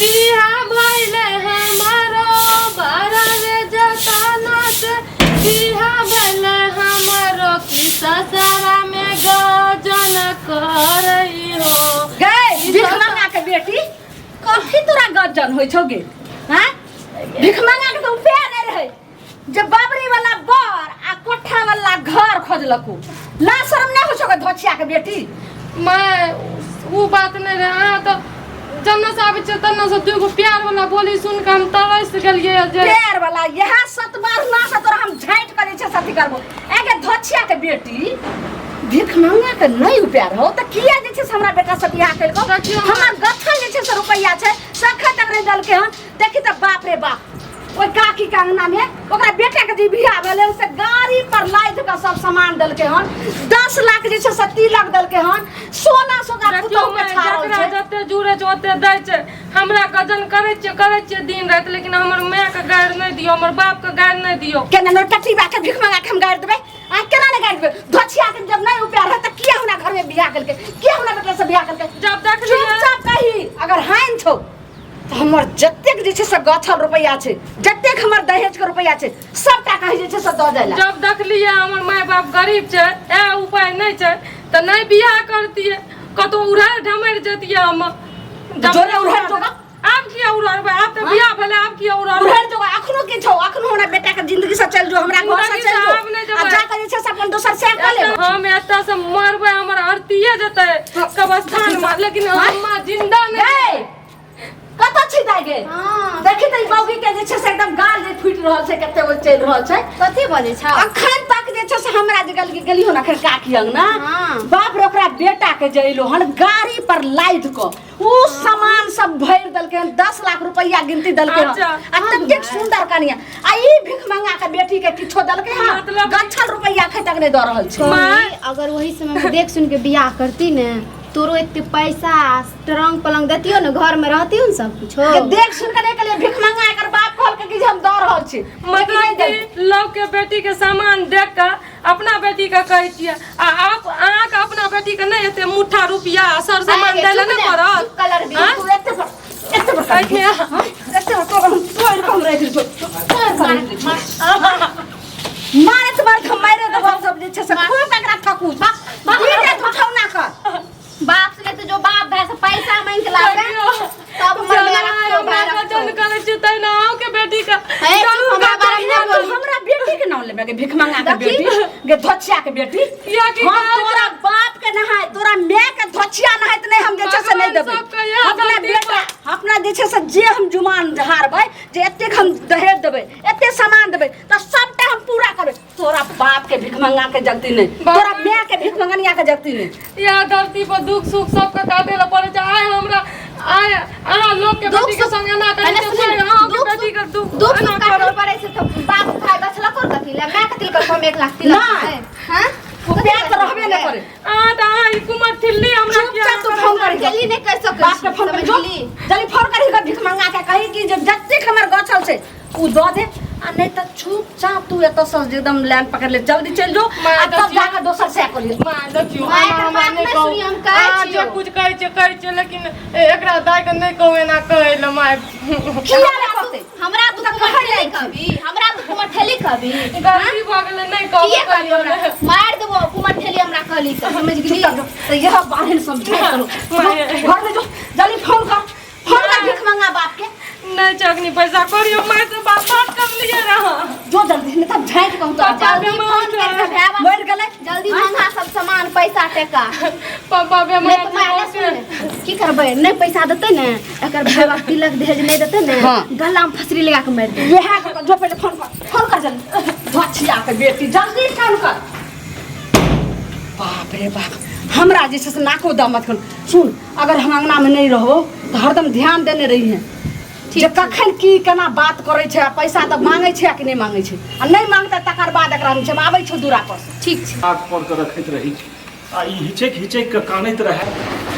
बियाह भइले हमारो बारा रे जताना से बियाह भइले हमारो कि ससुरा में गजन करई हो। गए भीख मंगा के बेटी, कथी तोरा गजन होइ छौ गे? हाँ, भीख मंगा के तो उपाय नहीं रहे जे बाबरी वाला बर आ कोठा वाला घर खोजलकू। ला शरम नहीं होइ छौ गे धोछिया के बेटी? मैं उ बात नहीं रहे, अहाँ तो जन्ना से आबै छियै तन्ना से दूगो प्यार वाला बोली सुन के हम तरस गेलियै जे प्यार वाला यह सत बार ना से तोरा हम झाँट के जे छै से अथी करबो। एगे धोछिया के बेटी, भीख मंगा के नहीं उपाय हो त किया जे छै से हमरा बेटा से बियाह केलको? देखियौ हमर गथल जे छै से रुपैया छै सखा तक नहीं देलके हन। देखी त बाप रे बाप, ओहि काकी के अंगना में ओकरा बेटा के जे बियाह भेलै से गाड़ी पर लादि के सब सामान देलके हन। 10 लाख जे छै से तिलक देलके हन, सोना सोना देखियौ पुतहु के माय, छाड़ल जकरा छै। जते जुड़े छै ओते दै छै। हमरा गजन करै छियै, करै छियै दिन राति, लेकिन हमर माय के गारि नहि दियौ, हमर बाप के गारि नहि दियौ। केना ने टटीबा के भीख मंगा के हम गारि देबै? आ केना ने गारि देबै? धोछिया के जब नहीं उपाय रहै त किया हमरा घर में बियाह केलकै, किया हमरा बेटा से बियाह केलकै? जब देखलियै चुपचाप कही, अगर हानि छौ तऽ हमर जतेक जे छै से गछल रुपैआ छै, जतेक हमर दहेज के रुपैआ छै, सबटा कही जे छै से दऽ जाय ला। जब देखलियै हमर माय बाप गरीब छै, ए उपाय नहि छै, तऽ नहि बियाह करतियै, कतौ उड़ारि ढमरि जैतियै हम। जब जोरे उड़ारि जोगा। आब किया उड़ारबै? आब तऽ बियाह भेलै, आब किया उड़ारबै? उड़ारि जोगा। अखनो की छौ? अखनो हमरा बेटा के जिंदगी से चलि जो, हमरा घर से जिंदगी से चलि जो आब नहि जेबै। आ जाके जे छै से अपन दोसर से कऽ लेब। हम एतऽ से मरबै, हमर अरतिये जेतै कब्रस्तान मे, लेकिन हम जिंदा नहि। गै, कतऽ छी दाइ गे? हाँ। देखी तऽ ई मौगी के जे छै से एकदम गाल जे फूटि रहल छै, कते ओ चलि रहल छै। कथी बजै छौ? अखन तक जे छै से हमरा जे गेली हन अखन काकी अंगना, हाँ। बाप रे, ओकरा बेटा के जे एलो हन गाड़ी पर लादि कऽ उ सामान सब भरि देलकै हन, 10 लाख रुपैआ गिनती देलकै हन। अच्छा। आ ततेक सुंदर कनिया, आ ई भीख मंगा के बेटी के किछो देलकै हन? मतलब गछल रुपैआ अखन तक नहि दऽ रहल छै। कही, अगर वही समय में देख सुन के बियाह करती ने, तोरो एते पैसा ट्रंक पलंग देतियो ने, घर में रहतियो ने सब कुछ। के देख सुन के नहीं कहलियै, भीख मंगा एकर बाप कहलकै कि जे हम दऽ रहल छी, लेकिन मतलब नहि देलकै। कि लव के बेटी के सामान देख के अपना बेटी के कहै छियै, आ आप अहाँके अपना बेटी के नहि एते मुठ्ठा रुपया आ सर सामान दै लए नहि पड़त? कलर भी आँय? तू एते पर, एते पर एहिमे हाँ? एते पर तोड़, हम तोड़ के हम राखि दै छियौ, तोड़ के राखि दै छियौ। मारैत मारैत हम मारि देबौ सब जे छै से खूब एकरा ठकू। धीरे उठौना कर। बाप से लेते जो बाप भाई से पैसा मांग के लावे तब हमर मेरा रखतो भाई हमरा रखतो। गजन करै छी तै ने अहूँके बेटी के हे, चुप, जरूर हमरा गजन बारे में करब। बोली। हमरा बेटी के नाम लेबे गे भीख मंगा के देखी। बेटी गे धोछिया के बेटी। किया कि हम गाय तोरा बाप के नहाय तोरा माय के धोछिया नहाय त नहीं हम जे छै से नहीं भगवान देबै। सबके इएह अपना गलती बेटा अपना जे छै से जे हम जुमान हारबै जे एतेक हम दहेज देबै एते सामान देबै त सबटा हम पूरा करबै। तोरा बाप के भीख मंगा के जगती नहीं, बाप तोरा माय के भीख मंगनिया के जगती नहीं। इएह धरती पर दुख सुख सबके काटे ला पड़ै छै। आइ हमरा आइ अहाँ लोग के दुख बेटी के सुख- संग एना करै एने छै, सुन, फेर अहाँ के दुख बेटी के दुख दुख एना सुख काटल करत। पड़ै छै तऽ बाप भाई गछलक और कथी ले माय कथी ले हम 1 लाख तिलक नहि। देबै? हाँ? रुपया तऽ रहबे नहि करे। अहाँ तऽ अहाँ ई कुमर ठिल्ली हमरा किया चुपचाप तू फोन करी जल्दी नहि कर सकै बाप के फोन करी जो समझली? जल्दी फोन करी के भीख मंगा के कही कि जे जतेक हमर गछल छै उ दऽ दे आ नहीं तऽ चुपचाप तू एतऽ से एकदम लाइन पकड़ ले जल्दी चलि जो माँ, आ तब देखियौ। जाके दोसर से कऽ लिअ। माँ देखियौ, माँ, अहाँ एकर हमरा बात नहि नहि कहू। सुनी, हम कहै अहाँ जे छियौ। कुछ कहै छियै कहै छियै, लेकिन एकरा दाइ के नहि कहू एना कहै लए माय। किया नहि कहतै? हमरा तू तऽ कुमर कहै ठेली जाइ छी। कहबी, हमरा तू कुमर ठेली कहबी। गलती भऽ गेलै, नहि कहू किए कहबी कहियो हमरा? नहि। मारि देबो कुमर ठेली हमरा कहली तऽ समझ गेली? चुप कर, तऽ यह बाहर समझाइ करू। माय। घर में जो जल्दी फोन कर, फोन कर भीख मंगा बाप के। नहि छै अखनी पैसा करियो माय से बात बात कर लिए रहा। जो जल्दी नहीं तब झाँट कहूँ तो पापा जल्दी बेमार फोन छै। कर के भाय बाप। मर गेलै। जल्दी मंगा सब सामान पैसा टका। पापा बेमार नहीं तो माय ने सुन, की करबै? नहीं पैसा देतै ने एकर भाय बाप तिलक दहेज नहीं देतै ने हाँ। गला में फसरी लगा के मारि देतै। यह कर, जो पहले फोन कर, फोन कर जल्दी। धोछिया के बेटी जल्दी फोन कर। बाप रे बाप, हमरा जे छै से नाको दम मत कर। सुन, अगर हम अंगना में नहीं रहो तो हरदम ध्यान देने रही हैं जे कखन की केना बात करै छै आ पैसा तऽ मांगै छै आ कि नहि मांगै छै, आ नहि मांगतै तकर बाद एकरा हम छै आबै छौ दूरा पर से। ठीक छै। हाथ पर के रखैत रही आ ई हिचक हिचक के कानैत रहै।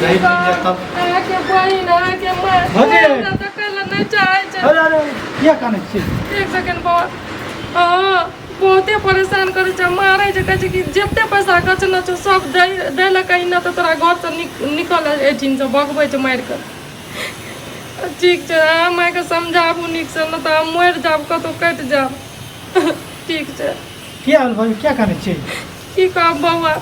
नहीं मिल जाए तब अहाँके बहिन अहाँके माय भौजी। हमरा देखै लए नहि चाहै छै। अरे अरे, किया कानै छी? एक सेकंड बाबा। हँ, बहुते परेशान करै छै, मारै छै, कहै छै कि जते पैसा गछने छौ सब दै दै लए कही, नहि तऽ तोरा घरसँ निकल एहिठिनसँ भगबै छै मारि कऽ। ठीक छै, अहाँ मायके समझाबू नीकसँ, नहि तऽ हम मरि जायब, कतहु कटि जायब। ठीक छै। किया भेल भाभी, किया कानै छियै? की कहब बौआ,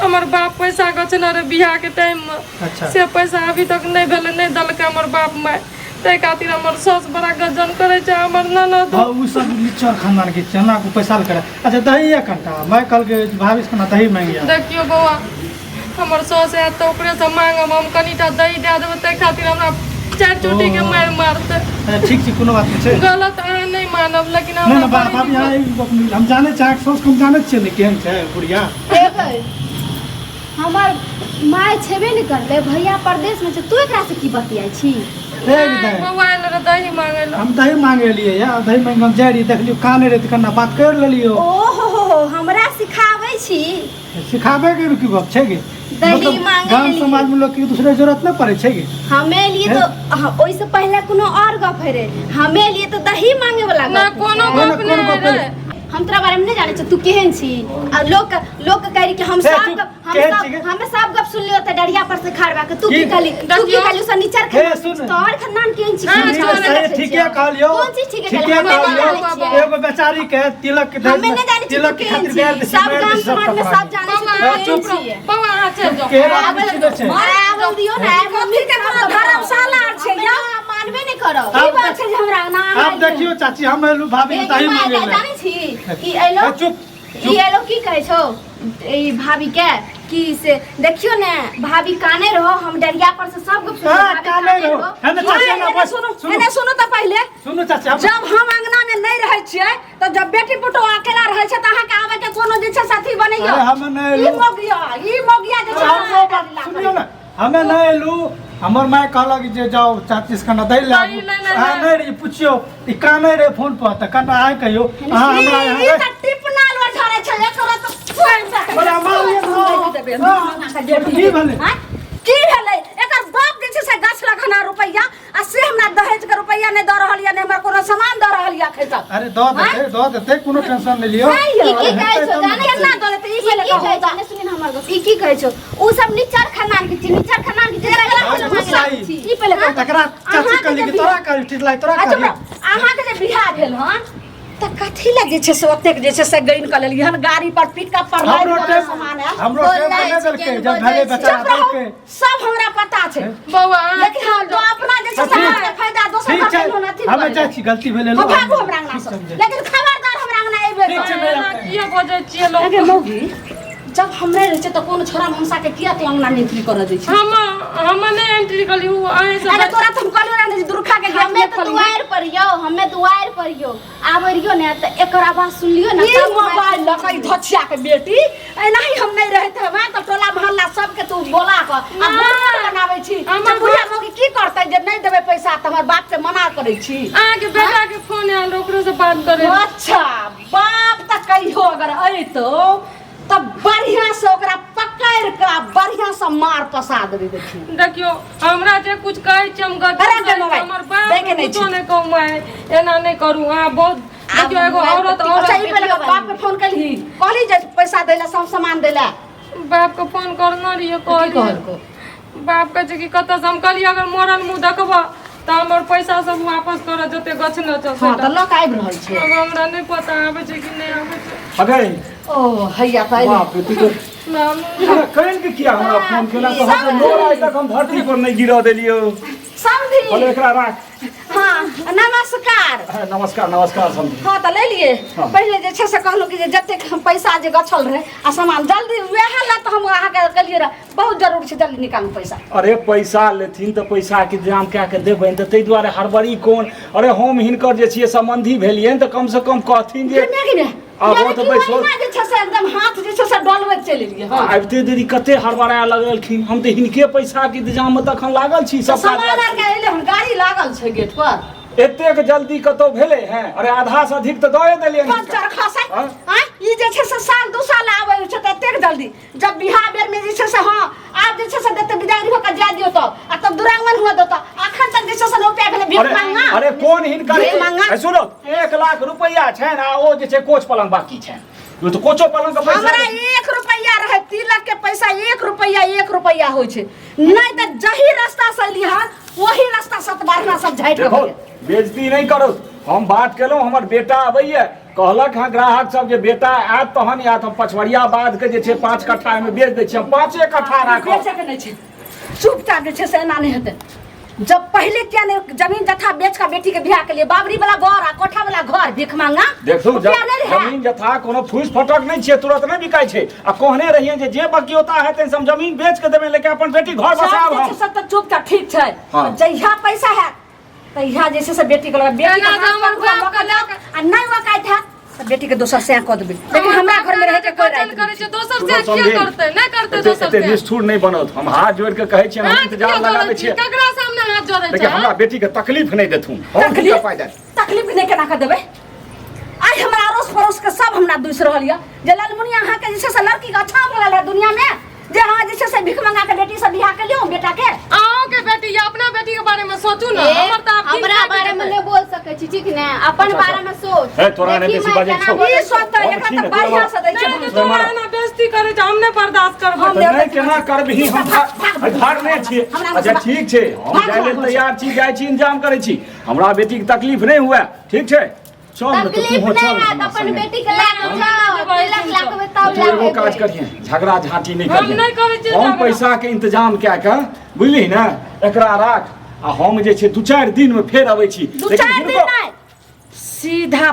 हमर बाप पैसा गछने रहै बियाहके टाइममे। अच्छा। से पैसा अभी तक नहि भेलै, नहि देलकै हमर बाप माय, ताहि खातिर हमर सास बड़ा गजन करै छै, हमर ननद। हाँ, उ सब नीचा खानदान के चना को पैसा करे। अच्छा दही या कंटा मैं कल के भाभी से कना दही मांगिया। देखियौ बौआ, हमर सास आयत तऽ ओकरेसँ मांगब, हम कनिटा दही दए देबै, ताहि खातिर हमरा चारि चोटी के मारि मारतै। अच्छा ठीक छै, कोनो बात नहीं छै। गलत अहाँ नहि मानब, लेकिन नहीं हमरा ना बड़ी भाभी, दिक्कत- यहाँ ई गप नहीं, हम जाने चाहे सोच हम जाने छियै ने केहन छै बुढ़िया। हे गै, हमर माय छेबे नहि करलै, भैया परदेशमे छै, तू एकरासँ की बतियाइ छी? एक नहि, दही। बौआ आयल रहै दही मांगै लए। हम दही मांगे लिए या दही मांग हम जाइ रहियै, देखलियो काने रहे तऽ कन्ना बात कर लेलियो। ओ हो हो हो, हमरा सिखाबै छी? सिखाबै के की गप छै गे? दही मतलब मांगे गाम लेलियै। समाज में लोग के दूसरे जरूरत नहीं पड़े छै गे। हमे लिए तो ओहिसँ पहिले कोनो और गप है रे, हमे लिए तो दही मांगे वाला ना गप। कोनो ना, गप कोनो नहि गप रहै। हम तोरा बारे में नहीं जाने छी तू केहन छी, आ लोक लोक कह रही कि हम हे, सब चुप, गप हम केहन सब छी गे? हमें सब गप सुन लियो त डरिया पर से खाड़वा के तू की की? कहली, तू की देखियौ। कहली सनीचर हे, खानदान सुन। तोहर खानदान केहन छी? हाँ, हम सुन, जानै सही, छियै। ठीके कहलियौ। कोन चीज ठीके ठीके कहलियौ? हमे कहलियौ। नहि जानै छियै। एगो बेचारी के तिलक के हमे नहि जानै छियै तिलक तू के केहन खातिर छी। गारि दै छै, सब मारि गाम दै छै, सब समाज में कपड़ा सब जानै छै बौआ तू अहाँ केहन चुप रहू। छियै। बौआ अहाँ चलि जाउ। केहन आदमी छै छै? आबल दियौ ने, मम्मी के कोनो धर्मशाला आर छै हमे यौ? ना मानबे नहि करब। की बात छै जे हमरा अंगना अहाँ आब देखियौ चाची, हम एलू भाभी के दही मांगे ले। जानै छी ई एलो ए, चुप ई एलो की कहै छौ ई भाभी के कि से देखियो ने भाभी काने रहो, हम डरिया पर से सब गप सुनलियो, हाँ, भाभी काने रहो। है ना चाची, हाँ, ना एने बस, सुनू, सुनू। एने सुनू तऽ पहिले। सुनू चाची, हम जब हम अंगना में नहीं रहै छियै तऽ जब बेटी पुतोह अकेला रहै छै तऽ अहाँके आबै के कोनो जे छै से अथी बनैयौ। अरे हम नहि ई एलहुँ। मौगिया, ई मौगिया जे छै हम से अहाँके सुनियौ ने, हमे नहि एलू, हमर माय कहलक जे जाओ चाची से कना दही ले आबू। दही ले ले। अहाँ नहि रही, पुछियौ ई कानै रहे फोन पर तऽ कना अहाँ कहियौ अहाँ हमरा ई यहाँ तऽ टिपना लोर झड़ै छै, एकरा तऽ बड़ा मार देबै। की भेलै? आँय? की भेलै? एकर बाप जे छै से गाछ रखना रुपैआ आ से हमरा दहेज के रुपैआ नहि दऽ रहल यऽ, नहि हमर कोनो सामान दऽ रहल यऽ एखन तक। अरे दऽ देतै, दऽ देतै, कोनो टेंशन नहि लियौ। नहि यौ। ई की कहै छौ जानै केना दऽ देतै? ई ई पहिले की कहू कहै तऽ। छौ? नहि सुनिन हमर गप। ई की कहै छौ? उ सब निचर खानदान के छी, निचर खानदान के छी, एकरा तकरा गुस्सा मांगे आई। छी। ई पहिले कहू। तकरा चाची अहाँके कहली जे कि तोरा कहली ठीक लाग तोरा अच्छा, कहली। अहाँके जे बियाह भेल हन तऽ कथी लए जे छै से ओतेक जे छै से गैन कऽ लेलियै हन गाड़ी पर पिकअप पर लादि हमरो कऽ टाइम सामान आयल। हमरो टाइम पर नहि देलकै जब भेलै बेचारा चुप रहू, देलकै। सब हमरा पता छै। बौआ अहाँ लेकिन हम तो अपना जे छै से ठीक। अहाँके फायदा दोसर ठीक छै घर के अथी हमे जाइ छी, गलती भेलै हम भागू हमरा अंगना से, लेकिन खबरदार हमरा अंगना एबे ठीक छै, एना किया बजै छियै लोक? अगे मौगी, जब हम नहि रहै छियै तऽ कोनो छोरा ममसा के किया तू अंगना में एंट्री करऽ दै छी? हम हम नहि एंट्री करली, उ अहीं से। अरे तोरा तऽ हम कहलियो रहै जे दुर्खा के गेट हमे में तऽ खोलही। दुआरि पर यौ, हमे दुआरि पर यौ आबै रहियो ने तऽ एकर आवाज सुनलियो ने ई तब मोबाइल लऽ कऽ ई धछिया के बेटी एनाही हम नहि रहैत हेबै तऽ टोला मोहल्ला सबके तू बोला कऽ आ गुड़ बनाबै छी। हमर जे बुढ़िया मौगी की करतै जे नहि देबै पैसा तऽ हमर बाप के मना करै छी। अहाँके बेटा के फोन आयल रहै, ओकरो से बात करै। अच्छा बाप तऽ कहियो अगर अयतौ तऽ बढ़िया से ओकरा पकड़ि कऽ बढ़िया से मार पसा देबै। देखी देखियौ, हमरा जे कुछ कहै छी हम गलती अरे करै छी, मोबाइल, हमर बाप दै के नहि कुछो छै। नहि कहू माय, एना नहि करू अहाँ बहुत। देखियौ एगो औरत अच्छा ई औरत पहिले बाप के फोन केलही, कहली जे पैसा दै लए, सब सामान दै लए? बाप के फोन करने रहियै, की कहलियै। कहलको? बाप कहै छै कि कतऽसँ? हम कहलियै अगर मरल मुँह देखबह तऽ हमर पैसा सब वापस करऽ जते गछने छौ। हँ तऽ लऽ कऽ आबि रहल छै। आब हमरा नहि पता आबै छै कि नहि आबै छै। अगै ओ हैया तऽ अयलै। बाप रे, तू तऽ मामू कनि के किया हमरा फोन केला तऽ हम लोर आइ तक हम धरती पर नहि गिरऽ देलियौ। समधी कहले एकरा राख। हाँ नमस्कार। हाँ, नमस्कार नमस्कार समधी। हाँ तऽ ले लिए। हाँ। पहिले जे छै से कहलहुँ कि जे जतेक हम पैसा जे गछल रहै आ सामान जल्दी वएह लए तऽ हम अहाँके कहलियै रहए, बहुत जरूरी छै, जल्दी निकालू पैसा। अरे पैसा लेथिन तऽ पैसा के इंतजाम कए के देबनि तऽ ताहि दुआरे हड़बड़ी कोन? अरे हम हिनकर जे छियै सम्बन्धी भेलियनि तऽ कम से कम कहथिन जे गे गे गे, आब यानी ओ तऽ कि बैसो। ओहिना जे छै से एकदम हाथ जे छै से डोलबैत चलि एलियै। हँ आबिते देरी कते हड़बड़ाय लगलखिन, हम तऽ हिनके पैसा के इंतजाम मे तखन लागल छी। तऽ सब काज सामान आर के एलै हन, गाड़ी लागल छै गेट पर। एतेक जल्दी कतौ भेलै हैं? अरे आधा से अधिक तऽ दए देलियनि। पंचर खसै हाँ? आँय, ई जे छै से साल दू साल आबै छै तऽ एतेक जल्दी जब बिहार बेर में जे छै से हाँ आब जे छै से देते विदाई हो के जाय दियौ तब आ तब दुरांगमन हुआ देता, अखन तक जे छै से रुपया भेलै भीख अरे मांगा। अरे कोन हिनकर भीख मांगा। ए, सुनो, 1 लाख रुपया छनि आ ओ जे छै कोच पलंग बाकी छनि। ओ तऽ कोचो पलंग के पैसा हमरा 1 रुपैया रहे तिलक के पैसा 1 रुपैया 1 रुपैया होइ छै नहीं तऽ जही रास्ता से अयली हन वही रास्ता सतबारना सब झाटि के देखो भऽ गेल। बेइज्जती नहीं करो। हम बात केलहुँ, हमर बेटा अबैया, कहलक हँ ग्राहक सब जे बेटा आयत तहन आयत। हम पछवरिया बाध के जे छै 5 कट्ठा में बेच दै छियै, हम 5 कट्ठा राखब। बेचै के नहि छै, चुपचाप जे छै से एना नहि हेतै। जब पहले क्या नहीं जमीन जथा बेच का बेटी के बियाह के लिए बाबरी वाला घर आ कोठा वाला घर भीख मांगा देखू रुपया नहीं रहे। जमीन जथा कोनो फूस फटक नहीं छियै, तुरंत नहीं बिकाइ छै। आ कहने रहियै जे जे बकियोता हेतै से हम जमीन बेच के देबै, लेकिन अपन बेटी घर सब बसाब जे हम। छै सब तऽ चुपचाप ठीक छै। हाँ। जहिया पैसा है तहिया जे छै से बेटी के लगा बेटी के एना हाथ हमर पकड़ा बाप के लऽ लऽ आ नहीं वकाइत है तऽ बेटी के दोसर से कऽ देबै, लेकिन हमरा घर में रहे के कोई राइट करै नहीं। छै दोसर सुनो से किया समझी? करतै? नहि करतै एते दोसर एते से। निष्ठुर नहीं बनत। हम हाथ जोड़ के कहै छियै, हम हाथ इंतजार किया लगाबै जोड़ै छी? छियै, ककरा सामने हाथ जोड़ै लेकिन छै? हमरा बेटी के तकलीफ नहीं देथुन। हम तकलीफ हुनका पाइ दे तकलीफ नहीं केना कऽ देबै? आइ हमरा अड़ोस पड़ोस के सब हमरा दुसि रहल यऽ जे ललमुनिया अहाँके जे छै से लड़की के अच्छा मिलल है दुनिया में, जे अहाँ जे छै से भीख मंगा के बेटी से बियाह के लियौ बेटा के। अहूँ के बेटी या अपना बेटी के बारे में सोचू ना। ए, हमर तऽ आब दिन हमरा काटि बारे में देतै। नहीं बोल सकै छी, ठीक ने? अपन अच्छा, बारे में सोच। हे, तोरा नहि देखी बेसी माय बाजै केना छौ। बोलै ई सोचतै हम एकरा छी तऽ ने, बढ़िआँ से दै छै। नहि तऽ तोरा एना बेइज्जती करै छै, हम नहि बर्दाश्त करबै। हम तऽ नहि केना करबही? हम धारने छियै। अच्छा ठीक छै, हम भाग, जाइ लेल भाग, तैयार छी, जाइ छी, इंतजाम करै छी। हमरा बेटी के तकलीफ नहि हुए, ठीक छै? चल ने तऽ तकलीफ तूहो नहीं चल है हमरा अपन संगे। बेटी के लए के जाओ, तिलक लए के तब तू एगो लए काज के करिहे, झगड़ा झांटी नहीं हम करिहे। नहि करै छियै हम झगड़ा। पैसा के इंतजाम कए के, बुझली ने, एकरा राख आ हम जे छै 2-4 दिन में फेर अबै छी। दू लेकिन चारि दिन हिनको- नहि, सीधा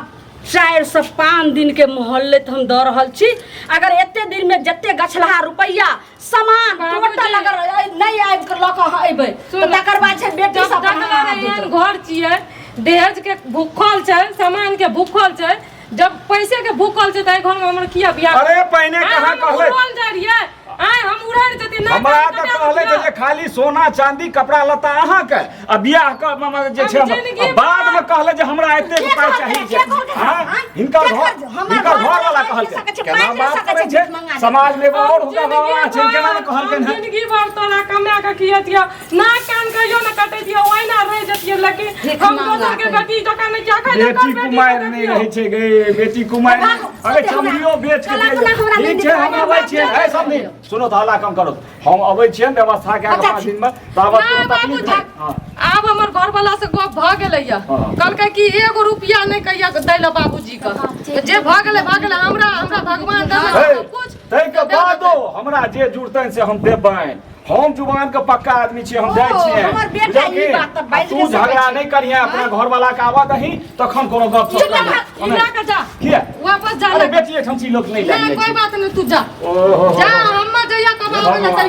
4 से 5 दिन के मोहल्लत हम दऽ रहल छी। अगर एते दिन में जते गछलहा रुपैया सामान बाबूजी। टोटल अगर नहि आबि कऽ लऽ कऽ अहाँ अयबै तऽ सुन, तकर बाद छै बेटी जब सब देखले रहियैन घर छियै, दहेज के भूखल छै, सामान के भूखल छै, जब पैसे के भूखल छै तऽ एहि घर में हमर किया बियाह? अरे पहिने आँय, कहाँ हम कहले? उड़ल जाइ रहियै, आँय हम उड़ारि जतियै, नहि हमरा तऽ तऽ कने कहले रुपया। जे खाली सोना चांदी कपड़ा लत्ता अहाँके आ बियाह के जे छै हम जिंदगी बाद में कहले जे हमरा एते के पाइ कहलकै? चाही के जे कहलकै? हाँ? आँय? हिनकर के घर कहलकै? हमर हिनकर घर घर वाला वाला कहलकै। सकै छै, केना बाजि बात सकै करै छै, छै भीख मंगा समाज में एगो और हम हुनका जिंदगी बाबा छै, केना ने भर- कहलकै हम हन? जिंदगी भर तोरा कमा के खियतियै, नाक कान कहियो ने कटैतियै, ओहिना रहि जतियै, लेकिन भीख हम मंगा दोसर के के। बेटी जकाँ नहि जखन बेटी एकर बेटी कुमारि के नहि देखियौ। रहै छै गे, बेटी कुमारि। भागो, अरे ओते हमरा- चमड़ियो बेच के चल अपना हमरा ठीक नहि छै, हम निकलऽ, अबै छियै। ए समधी सुनो तऽ हल्ला कम करो। हम अबै छियै व्यवस्था कए कऽ अच्छा, 5 दिन में, ताबत नहि कोनो बाबू तकलीफ नहि। हाँ। आब हमर घरवाला से गप भऽ गेलैया, हाँ। कहलकै कि एगो रुपया नहि कहिया दै लए बाबूजी के, जे भऽ गेलै भऽ गेलै, हमरा हमरा भगवान देलक हे, सब कुछ। ताहिके बादो हमरा जे जुड़तनि से हम देबनि। हम जुबान के पक्का आदमी छियै, हम जाइ ओ, छियै। हमर बेटा ई बुझलही? बात तऽ बाजि तू नहि सकै झगड़ा छै। नहि करिहे, अपना घरवाला के आबऽ दही तखन कोनो गप सप चुप करबै। रह, ई लऽ कऽ जा, किया? वापस जा अरे लऽ। बेटी एहिठाम छी, लोक नहि नहि लए कोई जाइ छै। बात नहि, तू जा ओहो जा, हम्मे जहिया कमाबै लए भगवान। तहिया।